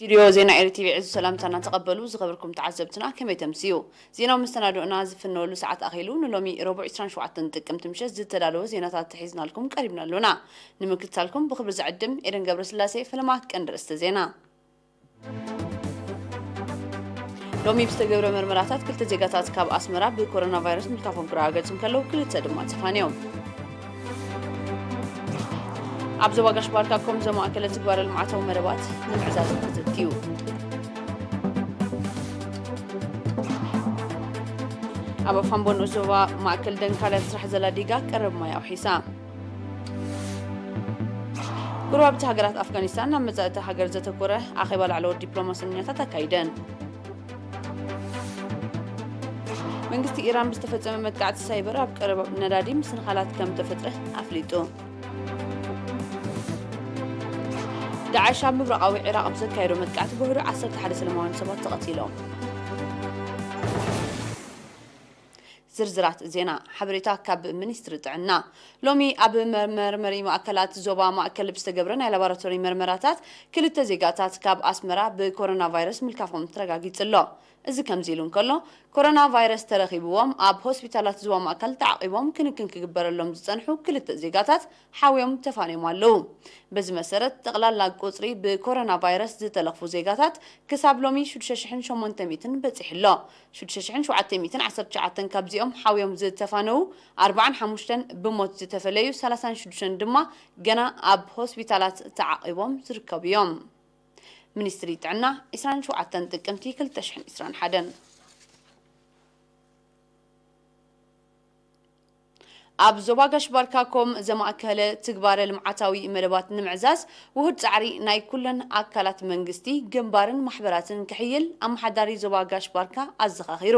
ስቱድዮ ዜና ኤሪ ቲቪ ዕዙዝ ሰላምታና ተቐበሉ። ዝኸበርኩም ተዓዘብትና ከመይ ተምስዩ? ዜናዊ መሰናዶና ዝፍነወሉ ሰዓት ኣኺሉ። ንሎሚ ረቡዕ ዕስራን ሸውዓተን ጥቅምቲ ምሸት ዝተዳለወ ዜናታት ተሒዝናልኩም ቀሪብና ኣሎና። ንምክትታልኩም ብኽብሪ ዝዕድም ኤደን ገብረስላሴ። ፈለማ ቀንዲ ርእስተ ዜና። ሎሚ ብዝተገብረ መርመራታት ክልተ ዜጋታት ካብ ኣስመራ ብኮሮና ቫይረስ ምልካፎም ክረጋገጹ እንከለዉ፣ ክልተ ድማ ተፋንዮም። ኣብ ዞባ ጋሽ ባርካ ኮም ዘማእከለ ትግባረ ልምዓታዊ መደባት ንምዕዛዝ ተዘትዩ። ኣብ ኣፋምቦ ንኡስ ዞባ ማእከል ደንካልያ ስራሕ ዘላ ዲጋ ቀረብ ማይ ኣውሒሳ። ጎረባብቲ ሃገራት ኣፍጋኒስታን ናብ መጻኢ እታ ሃገር ዘተኮረ ኣኼባ ላዕለዎት ዲፕሎማሰኛታት ኣካይደን። መንግስቲ ኢራን ብዝተፈጸመ መጥቃዕቲ ሳይበር ኣብ ቀረባ ነዳዲ ምስንኻላት ከም ተፈጥረ ኣፍሊጡ። ዳዕሽ ኣብ ምብራቓዊ ዒራቕ ብዘካየዶ መጥቃዕቲ ብውሕዱ ዓሰርተ ሓደ ሰላማውያን ሰባት ተቐቲሎም። ዝርዝራት ዜና። ሓበሬታ ካብ ሚኒስትሪ ጥዕና። ሎሚ ኣብ መመርመሪ ማእከላት ዞባ ማእከል ብዝተገብረ ናይ ላቦራቶሪ መርመራታት ክልተ ዜጋታት ካብ ኣስመራ ብኮሮና ቫይረስ ምልካፎም ተረጋጊጹ ኣሎ። እዚ ከምዚ ኢሉ እንከሎ፣ ኮሮና ቫይረስ ተረኺብዎም ኣብ ሆስፒታላት ዞባ ማእከል ተዓቒቦም ክንክን ክግበረሎም ዝጸንሑ ክልተ ዜጋታት ሓውዮም ተፋንዮም ኣለዉ። በዚ መሰረት፣ ጠቕላላ ቁጽሪ ብኮሮና ቫይረስ ዝተለኽፉ ዜጋታት ክሳብ ሎሚ ሽዱሽተ ሽሕን ሸሞንተ ሚእትን በጺሑ ኣሎ። ሽዱሽተ ሽሕን ሸውዓተ ሚእትን ዓሰርተ ትሽዓተን ካብዚኦም ሓውዮም ዝተፋነዉ ኣርባዓን ሓሙሽተን፣ ብሞት ዝተፈለዩ ሰላሳን ሽዱሽተን ድማ ገና ኣብ ሆስፒታላት ተዓቒቦም ዝርከቡ እዮም። ሚኒስትሪ ጥዕና፣ ዕስራን ሸውዓተን ጥቅምቲ ክልተ ሽሕን ዕስራን ሓደን። ኣብ ዞባ ጋሽ ባርካ ኮም ዘማእከለ ትግባረ ልምዓታዊ መደባት ንምዕዛዝ ውሁድ ጻዕሪ ናይ ኩለን ኣካላት መንግስቲ፣ ግንባርን ማሕበራትን ክሕይል ኣመሓዳሪ ዞባ ጋሽ ባርካ ኣዘኻኺሩ።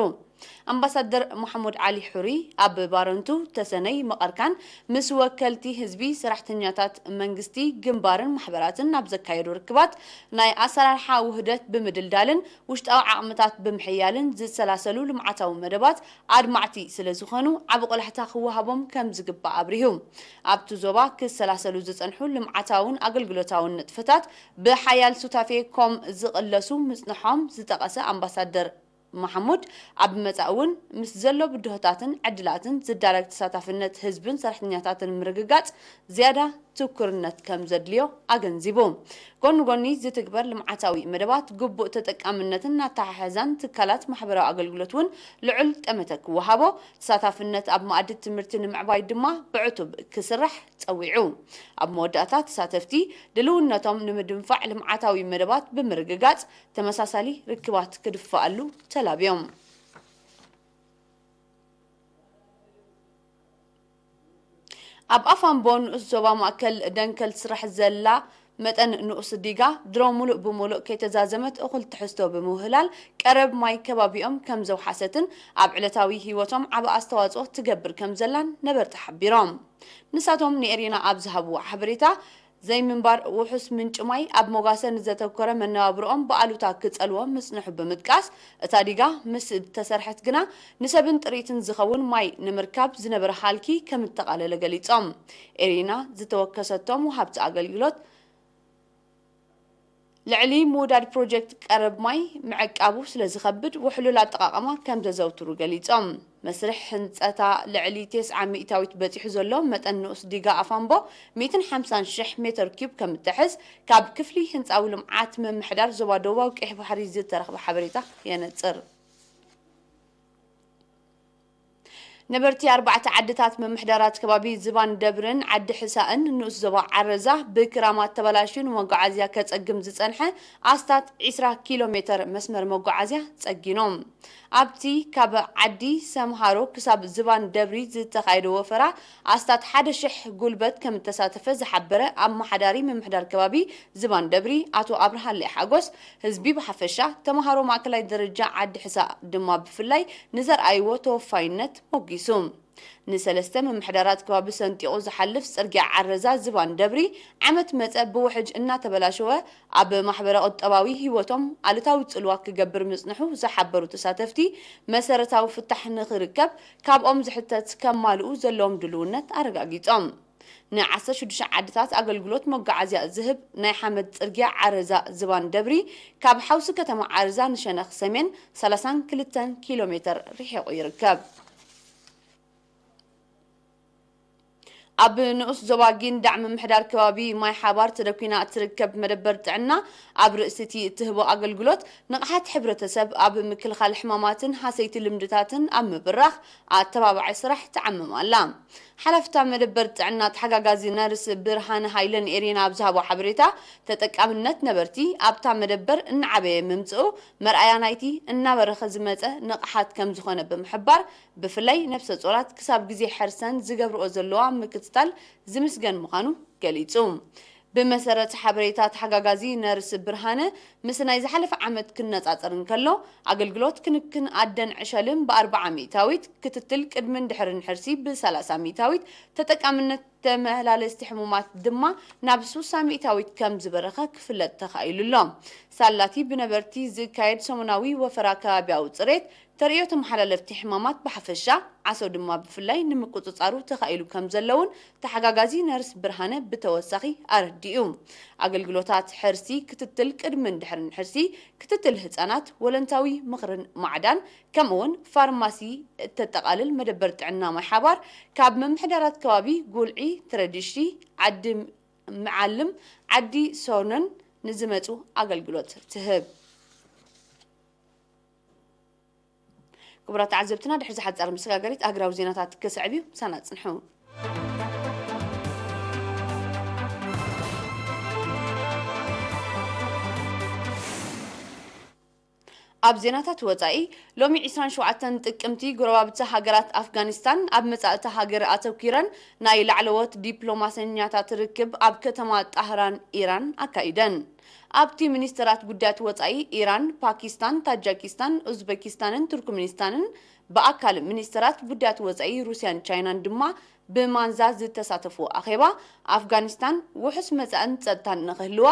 ኣምባሳደር መሓሙድ ዓሊ ሑሪ ኣብ ባረንቱ፣ ተሰነይ፣ መቐርካን ምስ ወከልቲ ህዝቢ፣ ሰራሕተኛታት መንግስቲ፣ ግንባርን ማሕበራትን ናብ ዘካየዶ ርክባት ናይ ኣሰራርሓ ውህደት ብምድልዳልን ውሽጣዊ ዓቕምታት ብምሕያልን ዝሰላሰሉ ልምዓታዊ መደባት ኣድማዕቲ ስለ ዝኾኑ ዓቢ ቆላሕታ ክወሃቦም ከም ዝግባእ ኣብሪሁ። ኣብቲ ዞባ ክሰላሰሉ ዝጸንሑ ልምዓታውን ኣገልግሎታውን ንጥፈታት ብሓያል ሱታፌ ኮም ዝቕለሱ ምጽንሖም ዝጠቐሰ ኣምባሳደር መሓሙድ፣ ኣብ መጻኢ እውን ምስ ዘሎ ብድሆታትን ዕድላትን ዝዳረግ ተሳታፍነት ህዝብን ሰራሕተኛታትን ምርግጋጽ ዝያዳ ትኩርነት ከም ዘድልዮ ኣገንዚቡ። ጎኒ ጎኒ ዝትግበር ልምዓታዊ መደባት ግቡእ ተጠቃምነትን ኣተሓሕዛን ትካላት ማሕበራዊ ኣገልግሎት እውን ልዑል ጠመተ ክወሃቦ፣ ተሳታፍነት ኣብ መኣዲ ትምህርቲ ንምዕባይ ድማ ብዕቱብ ክስራሕ ጸዊዑ። ኣብ መወዳእታ ተሳተፍቲ ድልውነቶም ንምድንፋዕ ልምዓታዊ መደባት ብምርግጋጽ ተመሳሳሊ ርክባት ክድፋኣሉ ተላብዮም። ኣብ ኣፋምቦ ንኡስ ዞባ ማእከል ደንከል ትስራሕ ዘላ መጠን ንኡስ ዲጋ ድሮ ሙሉእ ብሙሉእ ከይተዛዘመት እኹል ትሕዝቶ ብምውህላል ቀረብ ማይ ከባቢኦም ከም ዘውሓሰትን ኣብ ዕለታዊ ህይወቶም ዓቢ ኣስተዋጽኦ ትገብር ከም ዘላን ነበርቲ ሓቢሮም። ንሳቶም ንኤሪና ኣብ ዝሃብዎ ሓበሬታ፣ ዘይምንባር ውሑስ ምንጪ ማይ ኣብ ሞጋሰ ንዘተኮረ መነባብሮኦም ብኣሉታ ክጸልዎ ምጽንሑ ብምጥቃስ፣ እታ ዲጋ ምስ እተሰርሐት ግና ንሰብን ጥሪትን ዝኸውን ማይ ንምርካብ ዝነበረ ሃልኪ ከም እተቓለለ ገሊጾም። ኤሪና ዝተወከሰቶም ወሃብቲ ኣገልግሎት፣ ልዕሊ ምውዳድ ፕሮጀክት ቀረብ ማይ ምዕቃቡ ስለ ዝኸብድ፣ ውሕሉል ኣጠቓቕማ ከም ዘዘውትሩ ገሊጾም። መስርሕ ህንጸታ ልዕሊ ተስዓ ሚእታዊት በጺሑ ዘሎ መጠን ንኡስ ዲጋ ኣፋምቦ ሚእትን ሓምሳን ሽሕ ሜተር ኪዩብ ከም እትሕዝ፣ ካብ ክፍሊ ህንጻዊ ልምዓት ምምሕዳር ዞባ ደቡባዊ ቀይሕ ባሕሪ ዝተረኽበ ሓበሬታ የነጽር። ነበርቲ ኣርባዕተ ዓድታት ምምሕዳራት ከባቢ ዝባን ደብርን ዓዲ ሕሳእን ንኡስ ዞባ ዓረዛ ብክራማት ተበላሽዩ ንመጓዓዝያ ከጸግም ዝጸንሐ ኣስታት ዒስራ ኪሎ ሜተር መስመር መጓዓዝያ ጸጊኖም። ኣብቲ ካብ ዓዲ ሰምሃሮ ክሳብ ዝባን ደብሪ ዝተኻየደ ወፈራ ኣስታት ሓደ ሽሕ ጉልበት ከም እተሳተፈ ዝሓበረ ኣመሓዳሪ ምምሕዳር ከባቢ ዝባን ደብሪ ኣቶ ኣብርሃለይ ሓጎስ፣ ህዝቢ ብሓፈሻ፣ ተምሃሮ ማእከላይ ደረጃ ዓዲ ሕሳእ ድማ ብፍላይ ንዘርኣይዎ ተወፋይነት ሞጊሱ። ንሰለስተ ምምሕዳራት ከባቢ ሰንጢቑ ዝሓልፍ ጽርግያ ዓረዛ ዝባን ደብሪ ዓመት መጸ ብውሕጅ እናተበላሸወ ኣብ ማሕበረ ቁጠባዊ ህይወቶም ኣሉታዊ ጽልዋ ክገብር ምጽንሑ ዝሓበሩ ተሳተፍቲ፣ መሰረታዊ ፍታሕ ንኽርከብ ካብኦም ዝሕተት ከማልኡ ዘለዎም ድልውነት ኣረጋጊጾም። ንዓሰርተ ሽዱሽተ ዓድታት ኣገልግሎት መጓዓዝያ ዝህብ ናይ ሓመድ ጽርግያ ዓረዛ ዝባን ደብሪ፣ ካብ ሓውሲ ከተማ ዓረዛ ንሸነኽ ሰሜን ሰላሳን ክልተን ኪሎ ሜተር ርሒቑ ይርከብ። ኣብ ንኡስ ዞባ ጊንዳዕ ምምሕዳር ከባቢ ማይ ሓባር ተደኲና እትርከብ መደበር ጥዕና፣ ኣብ ርእሲ እቲ እትህቦ ኣገልግሎት፣ ንቕሓት ሕብረተሰብ ኣብ ምክልኻል ሕማማትን ሃሰይቲ ልምድታትን ኣብ ምብራኽ ኣተባባዒ ስራሕ ትዓምም ኣላ። ሓላፍታ መደበር ጥዕና ተሓጋጋዚ ነርስ ብርሃነ ሃይለ ንኤሪና ኣብ ዝሃቦ ሓበሬታ፣ ተጠቃምነት ነበርቲ ኣብታ መደበር እናዓበየ ምምጽኡ መርኣያ ናይቲ እናበረኸ ዝመጸ ንቕሓት ከም ዝኾነ ብምሕባር፣ ብፍላይ ነብሰ ጾራት ክሳብ ግዜ ሕርሰን ዝገብርኦ ዘለዋ ምክትታል ዝምስገን ምዃኑ ገሊጹ። ብመሰረት ሓበሬታ ተሓጋጋዚ ነርስ ብርሃነ፣ ምስ ናይ ዝሓለፈ ዓመት ክነጻጸር እንከሎ፣ ኣገልግሎት ክንክን ኣደን ዕሸልን ብኣርብዓ ሚእታዊት፣ ክትትል ቅድምን ድሕርን ሕርሲ ብሰላሳ ሚእታዊት፣ ተጠቃምነት ተመላለስቲ ሕሙማት ድማ ናብ ስሳ ሚእታዊት ከም ዝበረኸ ክፍለጥ ተኻኢሉ ኣሎ። ሳላቲ ብነበርቲ ዝካየድ ሰሙናዊ ወፈራ ከባቢያዊ ጽሬት፣ ተርእዮ ተመሓላለፍቲ ሕማማት ብሓፈሻ፣ ዓሶ ድማ ብፍላይ ንምቁጽጻሩ ተኻኢሉ ከም ዘለውን ተሓጋጋዚ ነርስ ብርሃነ ብተወሳኺ ኣረዲኡ። ኣገልግሎታት ሕርሲ፣ ክትትል ቅድምን ድሕርን ሕርሲ፣ ክትትል ህጻናት፣ ወለንታዊ ምኽርን ማዕዳን፣ ከምኡውን ፋርማሲ እተጠቓልል መደበር ጥዕና ማይ ሓባር፣ ካብ ምምሕዳራት ከባቢ ጉልዒ፣ ትረዲሽቲ፣ ዓዲ መዓልም፣ ዓዲ ሶርነን ንዝመጹ ኣገልግሎት ትህብ። ክቡራት ተዓዘብትና፣ ድሕሪ ዝሓጻር መሰጋገሪት ኣህግራዊ ዜናታት ክስዕብ እዩ። ምሳና ጽንሑ። ኣብ ዜናታት ወጻኢ፣ ሎሚ ዕስራን ሸውዓተን ጥቅምቲ፣ ጎረባብቲ ሃገራት ኣፍጋኒስታን ኣብ መጻእቲ ሃገር ኣተኲረን ናይ ላዕለዎት ዲፕሎማሰኛታት ርክብ ኣብ ከተማ ጣህራን ኢራን ኣካይደን። ኣብቲ ሚኒስተራት ጉዳያት ወጻኢ ኢራን፣ ፓኪስታን፣ ታጃኪስታን፣ ኡዝበኪስታንን ቱርክሚኒስታንን ብኣካል፣ ሚኒስተራት ጉዳያት ወጻኢ ሩስያን ቻይናን ድማ ብማንዛ ዝተሳተፉ ኣኼባ፣ ኣፍጋኒስታን ውሑስ መጻእን ጸጥታን ንኽህልዋ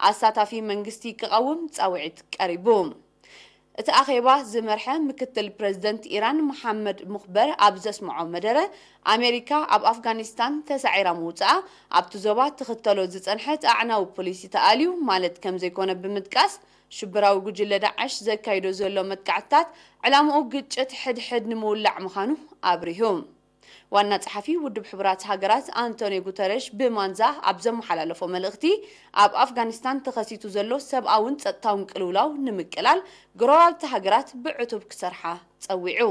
ኣሳታፊ መንግስቲ ክቐውም ጻውዒት ቀሪቡ። እቲ ኣኼባ ዝመርሐ ምክትል ፕረዚደንት ኢራን መሓመድ ሙኽበር ኣብ ዘስምዖ መደረ፣ ኣሜሪካ ኣብ ኣፍጋኒስታን ተሳዒራ ምውጽኣ፣ ኣብቲ ዞባ ትኽተሎ ዝጸንሐት ኣዕናዊ ፖሊሲ ተኣልዩ ማለት ከም ዘይኮነ ብምጥቃስ፣ ሽበራዊ ጉጅለ ዳዕሽ ዘካይዶ ዘሎ መጥቃዕትታት ዕላምኡ ግጭት ሕድሕድ ንምውላዕ ምዃኑ ኣብሪሁ። ዋና ጸሓፊ ውድብ ሕቡራት ሃገራት ኣንቶኒዮ ጉተረሽ ብማንዛ ኣብ ዘመሓላለፎ መልእኽቲ፣ ኣብ ኣፍጋኒስታን ተኸሲቱ ዘሎ ሰብኣውን ጸጥታውን ቅልውላው ንምቅላል፣ ጎረባብቲ ሃገራት ብዕቱብ ክሰርሓ ጸዊዑ።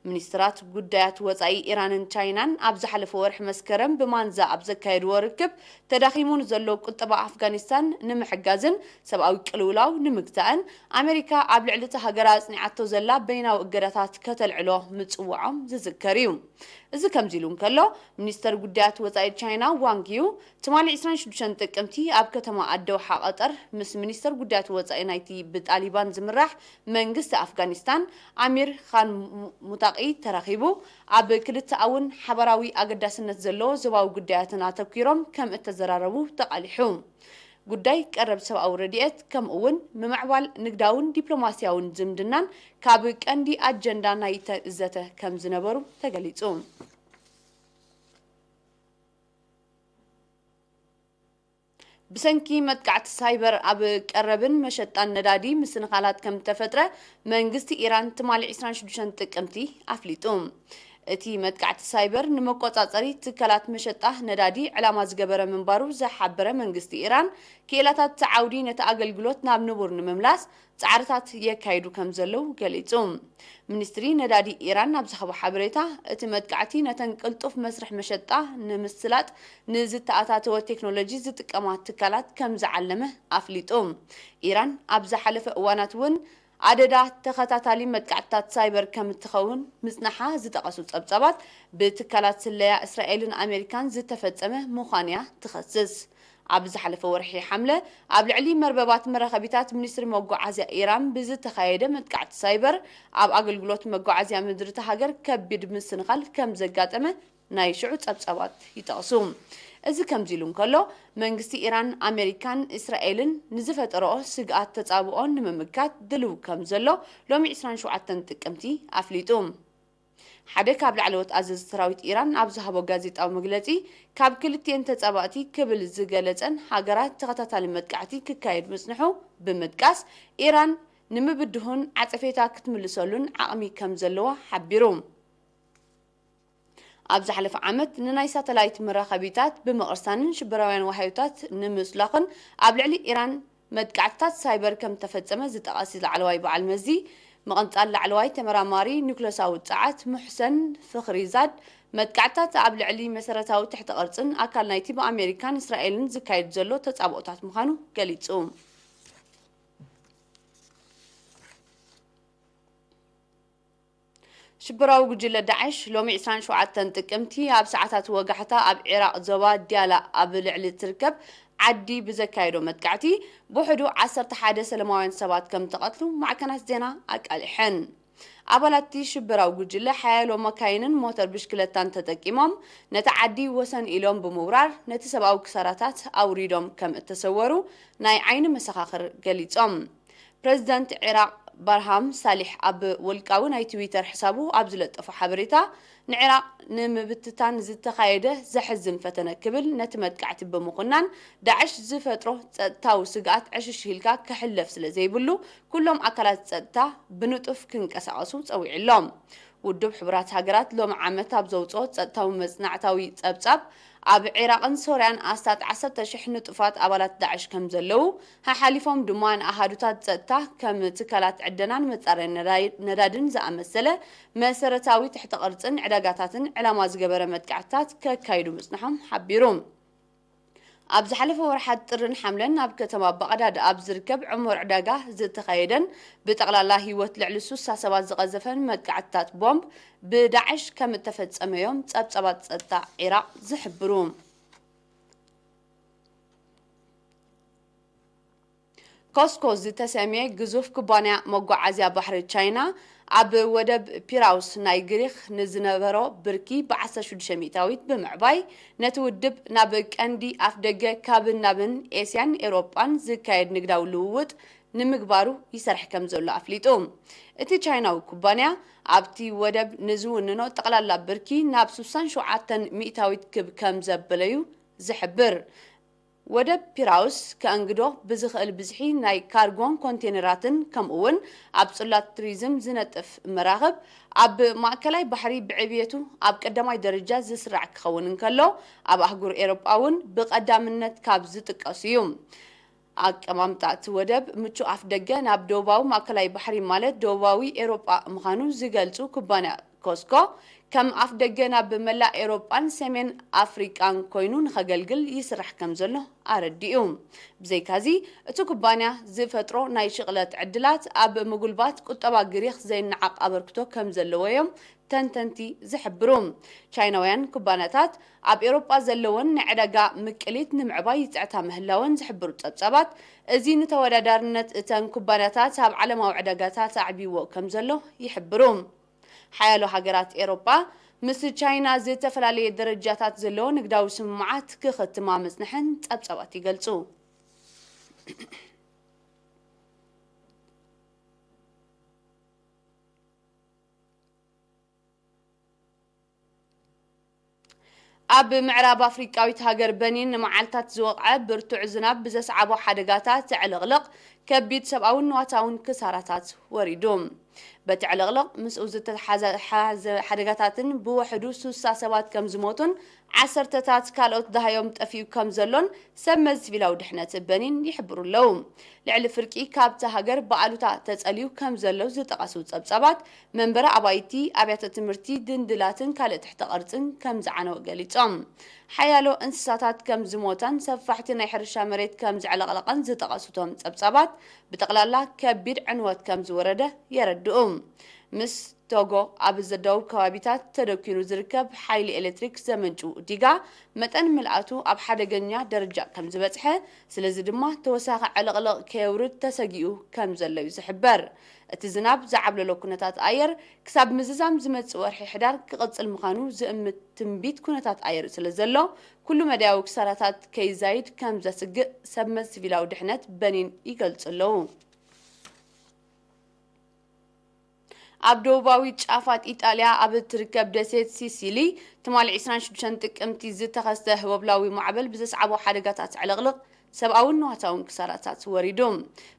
ሚኒስትራት ጉዳያት ወጻኢ ኢራንን ቻይናን ኣብ ዝሓለፈ ወርሒ መስከረም ብማንዛ ኣብ ዘካየድዎ ርክብ፣ ተዳኺሙ ንዘሎ ቁጠባ ኣፍጋኒስታን ንምሕጋዝን ሰብኣዊ ቅልውላው ንምግታእን፣ ኣሜሪካ ኣብ ልዕሊ እታ ሃገር ኣጽኒዓቶ ዘላ በይናዊ እገዳታት ከተልዕሎ ምጽውዖም ዝዝከር እዩ። እዚ ከምዚ ኢሉ እንከሎ፣ ሚኒስተር ጉዳያት ወጻኢ ቻይና ዋንግ ዩ፣ ትማሊ ዕስራን ሽዱሽተን ጥቅምቲ ኣብ ከተማ ኣደውሓ ቀጠር ምስ ሚኒስተር ጉዳያት ወጻኢ ናይቲ ብጣሊባን ዝምራሕ መንግስቲ ኣፍጋኒስታን ኣሚር ኻን ሙ-፣ ሙታቂ ተራኺቡ፣ ኣብ ክልተኣውን ሓባራዊ ኣገዳስነት ዘለዎ ዞባዊ ጉዳያትን ኣተኲሮም ከም እተዘራረቡ ተቓሊሑ። ጉዳይ ቀረብ ሰብኣዊ ረድኤት፣ ከምኡ እውን ምምዕባል ንግዳውን ዲፕሎማስያውን ዝምድናን ካብ ቀንዲ ኣጀንዳ ናይቲ ዘተ ከም ዝነበሩ ተገሊጹ። ብሰንኪ መጥቃዕቲ ሳይበር ኣብ ቀረብን መሸጣን ነዳዲ ምስንኻላት ከም ተፈጥረ መንግስቲ ኢራን ትማሊ ዕስራን ሽዱሽተን ጥቅምቲ ኣፍሊጡ። እቲ መጥቃዕቲ ሳይበር ንመቆጻጸሪ ትካላት መሸጣ ነዳዲ ዕላማ ዝገበረ ምንባሩ ዝሓበረ መንግስቲ ኢራን፣ ክኢላታት እቲ ዓውዲ ነቲ ኣገልግሎት ናብ ንቡር ንምምላስ ጻዕርታት የካይዱ ከም ዘለዉ ገሊጹ። ሚኒስትሪ ነዳዲ ኢራን ኣብ ዝሃቦ ሓበሬታ፣ እቲ መጥቃዕቲ ነተን ቅልጡፍ መስርሕ መሸጣ ንምስላጥ ንዝተኣታተወ ቴክኖሎጂ ዝጥቀማ ትካላት ከም ዝዓለመ ኣፍሊጡ። ኢራን ኣብ ዝሓለፈ እዋናት እውን ኣደዳ ተኸታታሊ መጥቃዕትታት ሳይበር ከም እትኸውን ምጽናሓ ዝጠቐሱ ጸብጻባት፣ ብትካላት ስለያ እስራኤልን ኣሜሪካን ዝተፈጸመ ምዃኑ'ያ ትኸስስ። ኣብ ዝሓለፈ ወርሒ ሓምለ፣ ኣብ ልዕሊ መርበባት መራኸቢታት ሚኒስትሪ መጓዓዝያ ኢራን ብዝተኻየደ መጥቃዕቲ ሳይበር፣ ኣብ ኣገልግሎት መጓዓዝያ ምድሪ እታ ሃገር ከቢድ ምስንኻል ከም ዘጋጠመ ናይ ሽዑ ጸብጻባት ይጠቕሱ። እዚ ከምዚ ኢሉ እንከሎ፣ መንግስቲ ኢራን፣ ኣሜሪካን እስራኤልን ንዝፈጠረኦ ስግኣት ተጻብኦ ንምምካት ድልው ከም ዘሎ ሎሚ ዕስራን ሸውዓተን ጥቅምቲ ኣፍሊጡ። ሓደ ካብ ላዕለዎት ኣዘዝቲ ሰራዊት ኢራን ኣብ ዝሃቦ ጋዜጣዊ መግለጺ፣ ካብ ክልቲኤን ተጻባእቲ ክብል ዝገለጸን ሃገራት ተኸታታሊ መጥቃዕቲ ክካየድ ምጽንሑ ብምጥቃስ፣ ኢራን ንምብድሁን ዓጸፌታ ክትምልሰሉን ዓቕሚ ከም ዘለዋ ሓቢሩ። ኣብ ዝሓለፈ ዓመት ንናይ ሳተላይት መራኸቢታት ብምቕርሳንን ሽበራውያን ዋሃዮታት ንምስላኽን ኣብ ልዕሊ ኢራን መጥቃዕትታት ሳይበር ከም ተፈጸመ ዝጠቐስ ላዕለዋይ በዓል መዚ፣ ምቕንጻል ላዕለዋይ ተመራማሪ ኒኩለሳዊ ጸዓት ሙሕሰን ፍኽሪዛድ፣ መጥቃዕትታት ኣብ ልዕሊ መሰረታዊ ትሕተ ቅርጽን ኣካል ናይቲ ብኣሜሪካን እስራኤልን ዝካየድ ዘሎ ተጻብኦታት ምዃኑ ገሊጹ። ሽበራዊ ጉጅለ ዳዕሽ ሎሚ ዕስራን ሸውዓተን ጥቅምቲ ኣብ ሰዓታት ወጋሕታ ኣብ ዒራቕ ዞባ ዲያላ ኣብ ልዕሊ ትርከብ ዓዲ ብዘካየዶ መጥቃዕቲ ብውሕዱ ዓሰርተ ሓደ ሰለማውያን ሰባት ከም ተቐትሉ ማዕከናት ዜና ኣቃሊሐን። ኣባላት እቲ ሽበራዊ ጉጅለ ሓያሎ መካይንን ሞተር ብሽክለታን ተጠቂሞም ነቲ ዓዲ ወሰን ኢሎም ብምውራር ነቲ ሰብኣዊ ክሳራታት ኣውሪዶም ከም እተሰወሩ ናይ ዓይኒ መሰኻኽር ገሊጾም። ፕረዚደንት ዒራቕ ባርሃም ሳሊሕ ኣብ ውልቃዊ ናይ ትዊተር ሕሳቡ ኣብ ዝለጠፎ ሓበሬታ፣ ንዒራቕ ንምብትታን ዝተኻየደ ዘሕዝን ፈተነ ክብል ነቲ መጥቃዕቲ ብምኹናን፣ ዳዕሽ ዝፈጥሮ ጸጥታዊ ስግኣት ዕሽሽ ኢልካ ክሕለፍ ስለ ዘይብሉ፣ ኩሎም ኣካላት ጸጥታ ብንጡፍ ክንቀሳቐሱ ጸዊዑ ኣሎ። ውድብ ሕቡራት ሃገራት ሎሚ ዓመት ኣብ ዘውጽኦ ጸጥታዊ መጽናዕታዊ ጸብጻብ፣ ኣብ ዒራቕን ሶርያን ኣስታት ዓሰርተ ሽሕ ንጡፋት ኣባላት ዳዕሽ ከም ዘለዉ፣ ሓሓሊፎም ድማ ንኣሃዱታት ጸጥታ ከም ትካላት ዕደናን መጻረይ ነዳይ-፣ ነዳድን ዝኣመሰለ መሰረታዊ ትሕተ ቅርጽን ዕዳጋታትን ዕላማ ዝገበረ መጥቃዕትታት ከካይዱ ምጽንሖም ሓቢሩ። ኣብ ዝሓለፈ ወርሓት ጥርን ሓምለን ኣብ ከተማ ባቕዳድ ኣብ ዝርከብ ዕሙር ዕዳጋ ዝተኻየደን ብጠቕላላ ህይወት ልዕሊ ሱሳ ሰባት ዝቐዘፈን መጥቃዕትታት ቦምብ ብዳዕሽ ከም እተፈጸመ እዮም ጸብጻባት ጸጥታ ዒራቕ ዝሕብሩ። ኮስኮ ዝተሰምየ ግዙፍ ኩባንያ መጓዓዝያ ባሕሪ ቻይና፣ ኣብ ወደብ ፒራውስ ናይ ግሪኽ ንዝነበሮ ብርኪ ብ ዓሰርተ ሽዱሽተ ሚእታዊት ብምዕባይ፣ ነቲ ውድብ ናብ ቀንዲ ኣፍደገ ካብን ናብን ኤስያን ኤውሮጳን ዝካየድ ንግዳዊ ልውውጥ ንምግባሩ ይሰርሕ ከም ዘሎ ኣፍሊጡ። እቲ ቻይናዊ ኩባንያ፣ ኣብቲ ወደብ ንዝውንኖ ጠቕላላ ብርኪ ናብ ስሳን ሸውዓተን ሚእታዊት ክብ ከም ዘበለዩ ዝሕብር። ወደብ ፒራውስ ከእንግዶ ብዝኽእል ብዝሒ ናይ ካርጎን ኮንቴነራትን፣ ከምኡ'ውን ኣብ ጽላት ቱሪዝም ዝነጥፍ መራኽብ፣ ኣብ ማእከላይ ባሕሪ ብዕብየቱ ኣብ ቀዳማይ ደረጃ ዝስራዕ ክኸውን እንከሎ፣ ኣብ ኣህጉር ኤውሮጳ እውን ብቐዳምነት ካብ ዝጥቀሱ እዩ። ኣቀማምጣ እቲ ወደብ ምቹእ ኣፍደገ ናብ ደቡባዊ ማእከላይ ባሕሪ፣ ማለት ደቡባዊ ኤውሮጳ ምዃኑ ዝገልጹ ኩባንያ ኮስኮ፣ ከም ኣፍደገ ናብ መላእ ኤውሮጳን ሰሜን ኣፍሪቃን ኮይኑ ንኸገልግል ይስራሕ ከም ዘሎ ኣረዲኡ። ብዘይካዚ፣ እቲ ኩባንያ ዝፈጥሮ ናይ ሽቕለት ዕድላት ኣብ ምጉልባት ቁጠባ ግሪኽ ዘይነዓቕ ኣበርክቶ ከም ዘለዎ እዮም ተንተንቲ ዝሕብሩ። ቻይናውያን ኩባንያታት ኣብ ኤውሮጳ ዘለወን ናይ ዕዳጋ ምቅሊት ንምዕባይ ይጽዕታ ምህላወን ዝሕብሩ ጸብጻባት፣ እዚ ንተወዳዳርነት እተን ኩባንያታት ኣብ ዓለማዊ ዕዳጋታት ኣዕብይዎ ከም ዘሎ ይሕብሩ። ሓያሎ ሃገራት ኤውሮጳ ምስ ቻይና ዝተፈላለየ ደረጃታት ዘለዎ ንግዳዊ ስምምዓት ክኽትማ ምጽንሐን ጸብጻባት ይገልጹ። ኣብ ምዕራብ ኣፍሪቃዊት ሃገር በኒን ንመዓልታት ዝወቕዐ ብርቱዕ ዝናብ ብዘስዓቦ ሓደጋታት ዕልቕልቕ ከቢድ ሰብኣውን ንዋታውን ክሳራታት ወሪዱ። በቲ ዕልቕልቕ ምስኡ ዝተሓዘ-፣ ሓዘ-፣ ሓደጋታትን ብውሕዱ ሱሳ ሰባት ከም ዝሞቱን ዓሰርተታት ካልኦት ደሃዮም ጠፊኡ ከም ዘሎን ሰብ መዚ ሲቪላዊ ድሕነት በኒን ይሕብሩ ኣለዉ። ልዕሊ ፍርቂ ካብታ ሃገር ብኣሉታ ተጸልዩ ከም ዘሎ ዝጠቐሱ ጸብጻባት፣ መንበሪ ኣባይቲ፣ ኣብያተ ትምህርቲ፣ ድንድላትን ካልእ ትሕተ ቅርጽን ከም ዝዓነወ ገሊጾም። ሓያሎ እንስሳታት ከም ዝሞታን ሰፋሕቲ ናይ ሕርሻ መሬት ከም ዘዕለቕለቐን ዝጠቐሱ እቶም ጸብጻባት፣ ብጠቕላላ ከቢድ ዕንወት ከም ዝወረደ የረድኡ። ምስ ቶጎ ኣብ ዘደቡብ ከባቢታት ተደኲኑ ዝርከብ ሓይሊ ኤሌክትሪክ ዘመንጩ ዲጋ መጠን ምልኣቱ ኣብ ሓደገኛ ደረጃ ከም ዝበጽሐ፣ ስለዚ ድማ ተወሳኺ ዕልቕልቕ ከየውርድ ተሰጊኡ ከም ዘሎ እዩ ዝሕበር። እቲ ዝናብ ዝዓብለሎ ኩነታት ኣየር ክሳብ ምዝዛም ዝመጽእ ወርሒ ሕዳር ክቕጽል ምዃኑ ዝእምት ትንቢት ኩነታት ኣየር ስለ ዘሎ፣ ኩሉ መዳያዊ ክሳራታት ከይዛይድ ከም ዘስግእ ሰብ መዚ ሲቪላዊ ድሕነት በኒን ይገልጹ ኣለዉ። ኣብ ደቡባዊ ጫፋት ኢጣልያ ኣብ እትርከብ ደሴት ሲሲሊ ትማሊ ዕስራን ሽዱሽተን ጥቅምቲ ዝተኸስተ ህቦብላዊ ማዕበል ብዘስዓቦ ሓደጋታት ዕልቕልቕ ሰብኣውን ንዋታውን ክሳራታት ወሪዱ።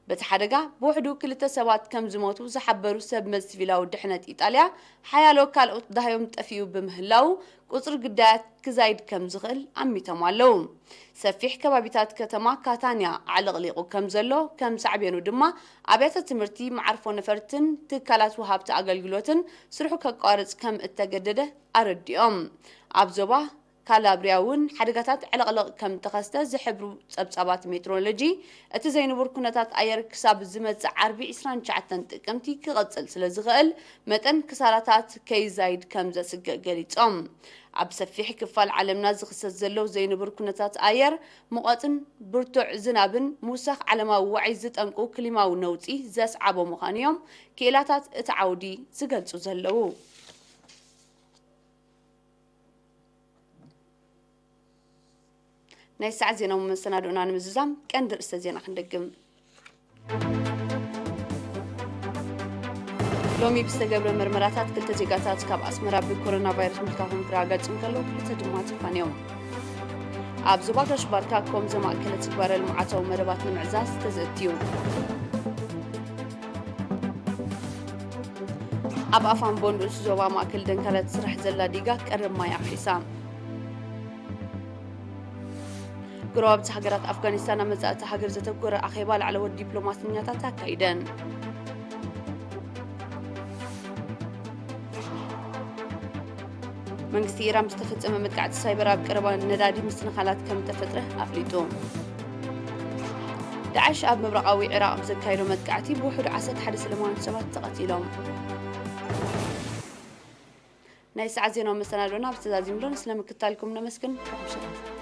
በቲ ሓደጋ ብውሕዱ ክልተ ሰባት ከም ዝሞቱ ዝሓበሩ ሰብ መዚ ሲቪላዊ ድሕነት ኢጣልያ፣ ሓያሎ ካልኦት ዳህዮም ጠፊኡ ብምህላው ቁጽሪ ግዳያት ክዛይድ ከም ዝኽእል ኣሚቶም ኣለዉ። ሰፊሕ ከባቢታት ከተማ ካታንያ ኣዕለቕሊቑ ከም ዘሎ፣ ከም ሳዕቤኑ ድማ ኣብያተ ትምህርቲ፣ መዓርፎ ነፈርትን ትካላት ወሃብቲ ኣገልግሎትን ስርሑ ከቋርጽ ከም እተገደደ ኣረዲኦም። ኣብ ዞባ ካላብሪያ እውን ሓደጋታት ዕልቕልቕ ከም ተኸስተ ዝሕብሩ ጸብጻባት ሜትሮሎጂ፣ እቲ ዘይንቡር ኩነታት ኣየር ክሳብ ዝመጽእ ዓርቢ ዕስራን ትሽዓተን ጥቅምቲ ክቕጽል ስለ ዝኽእል፣ መጠን ክሳራታት ከይዛይድ ከም ዘስግእ ገሊጾም። ኣብ ሰፊሕ ክፋል ዓለምና ዝኽሰት ዘሎ ዘይንቡር ኩነታት ኣየር፣ ሙቐትን ብርቱዕ ዝናብን ምውሳኽ ዓለማዊ ዋዒ ዝጠንቁ ክሊማዊ ነውጺ ዘስዓቦ ምዃኑ እዮም ክኢላታት እቲ ዓውዲ ዝገልጹ ዘለዉ። ናይ ሰዓት ዜናዊ መሰናድኦና ንምዝዛም ቀንዲ ርእሰ ዜና ክንደግም። ሎሚ ብዝተገብረ መርመራታት ክልተ ዜጋታት ካብ ኣስመራ ብኮሮና ቫይረስ ምልካፎም ክረጋገጽ እንከሎ፣ ክልተ ድማ ተፋንዮም። ኣብ ዞባ ጋሽ ባርካ ኮም ዘማእከለ ትግባረ ልምዓታዊ መደባት ንምዕዛዝ ተዘእትዩ። ኣብ ኣፋንቦ ንኡስ ዞባ ማእከል ደንካላ ትስራሕ ዘላ ዲጋ ቀረብ ማይ ኣፍሒሳ። ጎረባብቲ ሃገራት ኣፍጋኒስታን ኣብ መጻእቲ ሃገር ዘተኮረ ኣኼባ ላዕለዎት ዲፕሎማሰኛታት ኣካይደን። መንግስቲ ኢራን ብዝተፈጸመ መጥቃዕቲ ሳይበር ኣብ ቀረባ ነዳዲ ምስትንኻላት ከም ተፈጥረ ኣፍሊጡ። ዳዕሽ ኣብ ምብራቓዊ ዒራቕ ኣብ ዘካየዶ መጥቃዕቲ ብውሕዱ ዓሰርተ ሓደ ሰላማውያን ሰባት ተቐቲሎም። ናይ ሰዓት ዜናዊ መሰናዶና ብዝተዛዚምሎን ስለ ምክታልኩም ነመስግን። ርሑቕ ምሸት።